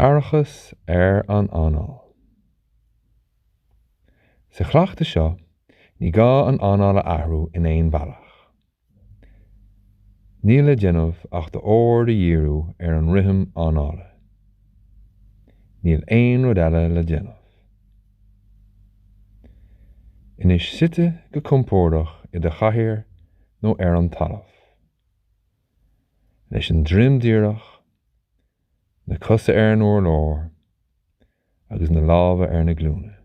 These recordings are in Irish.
Fhaireachas ar an anáil. Sa chleachtadh seo, ní gá an anáil a athrú in aon bhealach. Níl le déanamh ach d'aird a dhíriú ar an rithim anála. Níl aon rud eile le déanamh. Anois suite go compordach i do chathaoir nó ar an talamh. Leis an droim díreach, na cosa ar an urlár agus na lámha ar na glúine.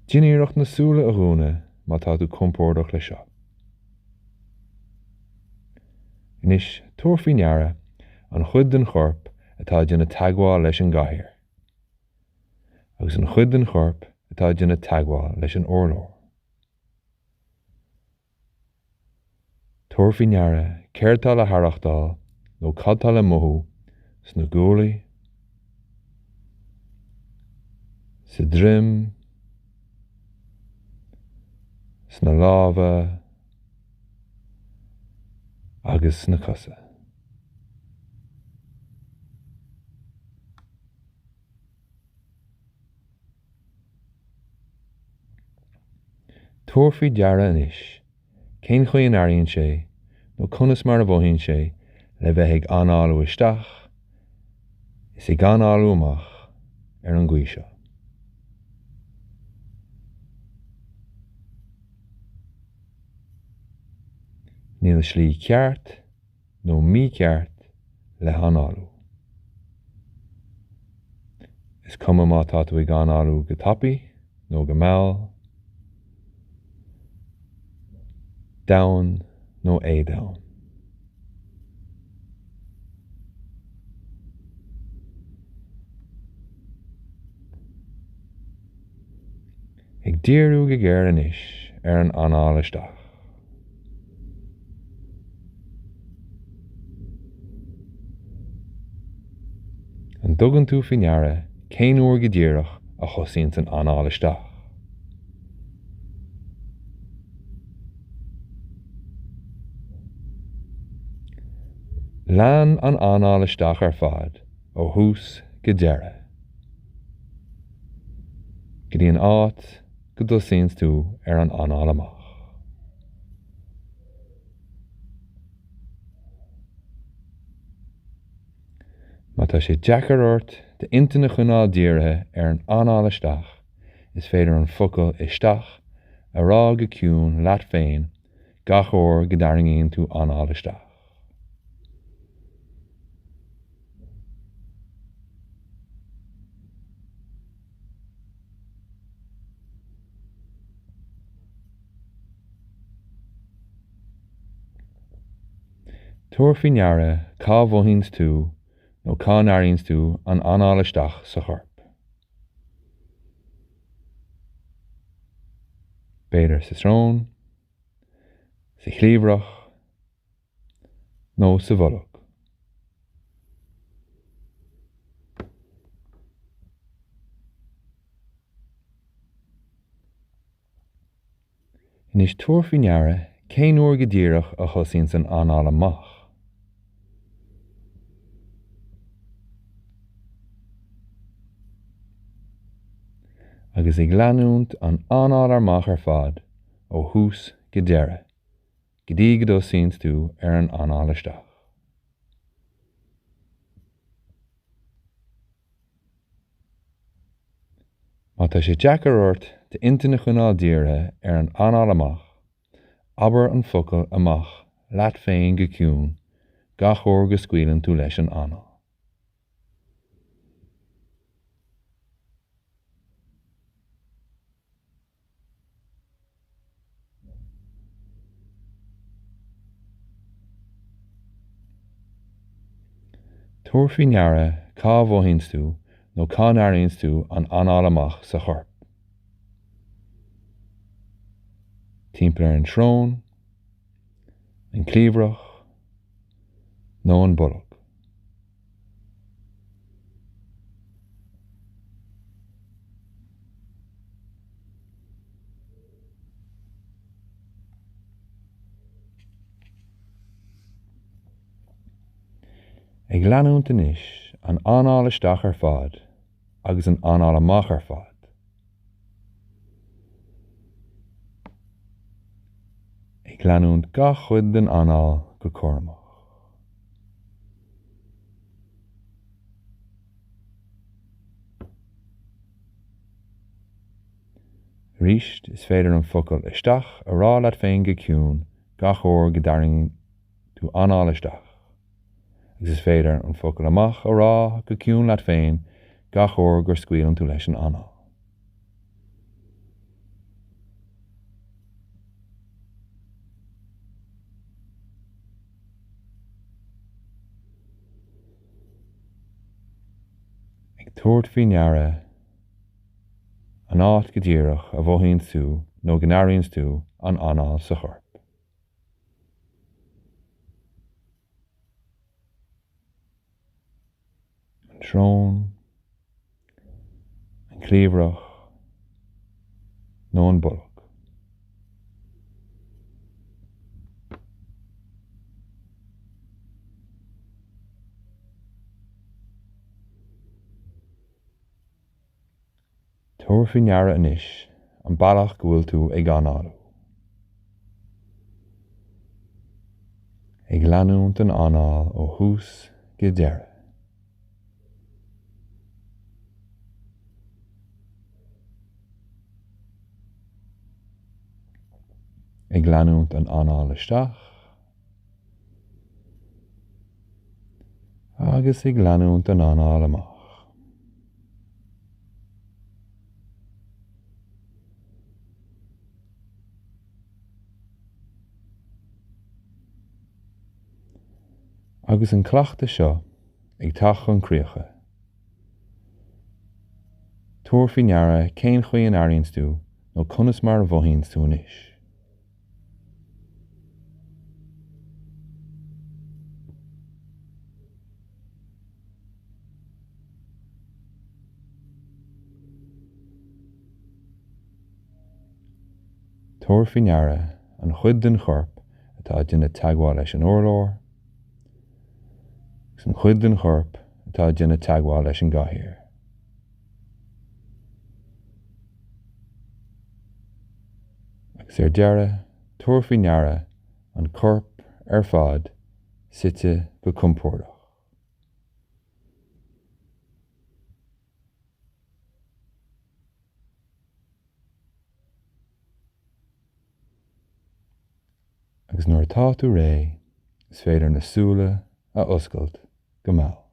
Déan iarracht na súile a dhúnadh má tá tú compordach leis seo. Anois tabhair faoi ndeara an chuid den chorp atá ag déanamh teagmháil leis an gcathaoir agus an chuid den chorp atá ag déanamh teagmháil leis an urlár. Tabhair faoi ndeara céard tá le haireachtáil nó cad tá le mothú sna guaillí, sa droim, sna lámha agus sna cosa. Tabhair faoi deara anois cén chaoi a n-airíonn sé nó conas mar a mhothaíonn sé le bheith ag análú isteach is ag análú amach ar an gcaoi seo. Níl slí ceart nó mícheart le hanálú. Is cuma má tá tú ag análú go tapaidh nó go mall, domhain nó éadomhain. Ag díriú go géar anois ar an anáil isteach. An dtugann tú faoi ndeara cén uair go díreach a thosaíonns an anáil isteach? Lean an anáil isteach ar fad ó thús go deireadh, go dtí an áit go dtosaíonns tú ar an anáil amach. Má tá sé deacair ort d'intinn a choinneáil dírithe ar an anáil isteach, is féidir an focal 'isteach' a rá go ciúin leat féin gach uair go dtarraingíonn tú anáil isteach. Tabhair faoi ndeara cá mhothaíonns tú nó cá n-airíonns tú an anáil isteach sa chorp. B'fhéidir sa srón, sa chliabhrach nó sa bholg. Anois tabhair faoi ndeara cén uair go díreach a thosaíonns an anáil amach. Agus ag leanúint an anáil amach ar fad ó thús go deireadh, go dtí go dtosaíonns tú ar an anáil isteach. Má tá sé deacair ort d'intinn a choinneáil dírithe ar an anáil amach, abair an focal 'amach' leat féin go ciúin gach uair go scaoileann tú leis an anáil. Tabhair faoi ndeara cá mhothaíonns tú nó cá n-airíonns tú an anáil amach sa chorp. Timpeall ar an tsrón, an cliabhrach nó an bolg. Ag leanúint anois an anáil isteach ar fad agus an anáil amach ar fad. Ag leanúint gach chuid den anáil go cúramach. Arís, is féidir an focal 'isteach' a rá leat féin go ciúin gach uair go dtarraingíonn tú anáil isteach, agus is féidir an focal 'amach' a rá go ciúin leat féin gach uair gur scaoileann tú leis an anáil. Ag tabhairt faoi ndeara an áit go díreach a mhothaíonn tú nó go n-airíonns tú an anáil sa chorp. An srón, an chliabhrach nó an bolg. Tabhair faoi ndeara anois an bealach go bhfuil tú ag análú. Ag leanúint an anáil ó thús go deireadh. Ag leanúint an anáil isteach agus ag leanúint an anáil amach. Agus an cleachtadh seo ag teacht chun críocha, tabhair faoi ndeara cén chaoi a n-airíonns tú nó conas mar a mhothaíonns tú anois. Tabhair faoi ndeara an chuid den chorp atá ag déanamh teagmháil leis an urlár agus an chuid den chorp atá ag déanamh teagmháil leis an gcathaoir. Agus ar deireadh, tabhair faoi ndeara an corp ar fad suite go compordach. Agus nuair atá tú réidh, is féidir na súile a oscailt go mall.